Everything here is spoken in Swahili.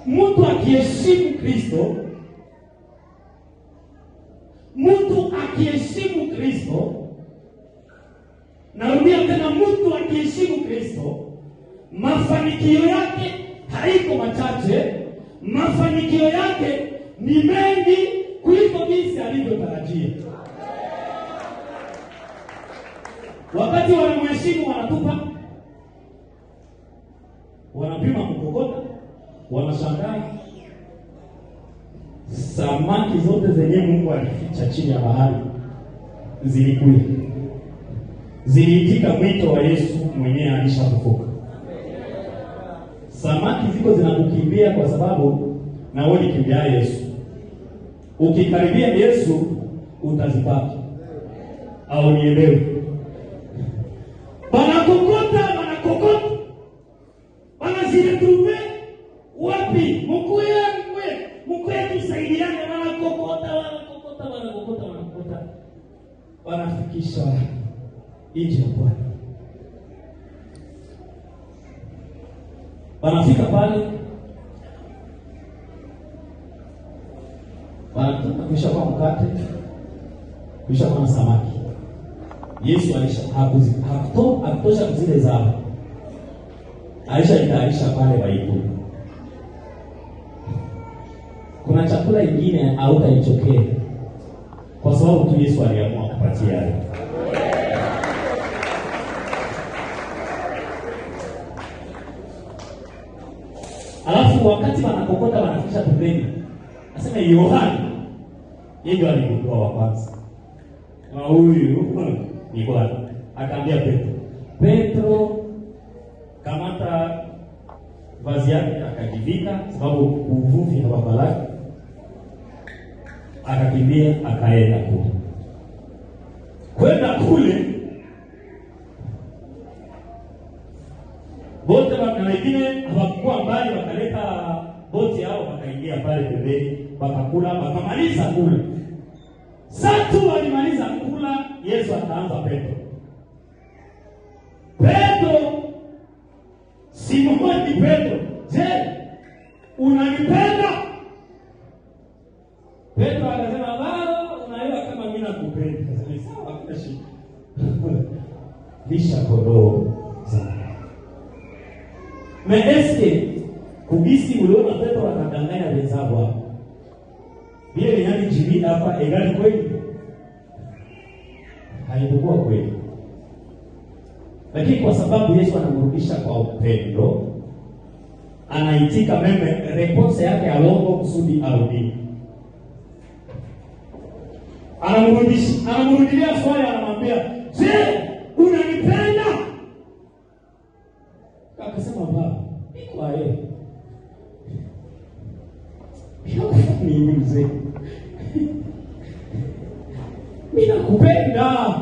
Mtu akiheshimu Kristo, mtu akiheshimu Kristo, narudia tena, mtu akiheshimu Kristo, mafanikio yake haiko machache, mafanikio yake ni mengi kuliko jinsi alivyotarajia. Wakati wanamheshimu wanatupa, wanapima mkokota, wanashangaa samaki zote zenye Mungu alificha chini ya bahari zilikuja, ziliitika mwito wa Yesu mwenyewe alishafufuka. Samaki ziko zinakukimbia kwa sababu na wewe ulikimbia Yesu. Ukikaribia Yesu utazipata, au nielewe? Banakokota, banakokota, banaziretrouve wapi? Mkuye, mkuye, mkuye, tusaidiane. Banakokota, banakokota, banakokota, banakokota, wanafikisha nje ya pwani. Wanafika pale, wanataka kuisha kwa mkate, kuisha kwa na samaki. Yesu alisha hakutosha zile zao, alishaitayarisha pale waikule. Kuna chakula ingine hautaichokea kwa sababu tu Yesu aliamua kupatia hayo. Alafu wakati wanakokota wanafikisha pembeni, asema Yohana yeye ndio aligundua wa kwanza, na huyu ni Bwana. Akaambia Petro, Petro kamata vazi yake akajivika, sababu uvuvi hawabalaki. Akakimbia akaenda kule, kwenda kule bote na wengine hawakuwa mbali, wakaleta boti yao wakaingia pale pembeni, wakakula, wakamaliza kula. Satu walimaliza kula, Yesu akaanza Petro, Petro, Simoni Petro, je, unanipenda? Petro akasema baba, unajua kama mimi nakupenda. Akasema sawa, hakuna shida. Lisha kondoo zangu. Mais eske kubisi uliona Petro akadanganya wenzao hapo? Vile ni jibi hapa egali kweli? Haikuwa kweli. Lakini kwa sababu Yesu anamrudisha kwa upendo, anaitika même réponse yake ya longo kusudi arudi. Anamrudisha, anamrudilia swali, anamwambia, "Je, unanipenda?" Akasema, "Baba, niko aye." Ni mzee. Mimi nakupenda.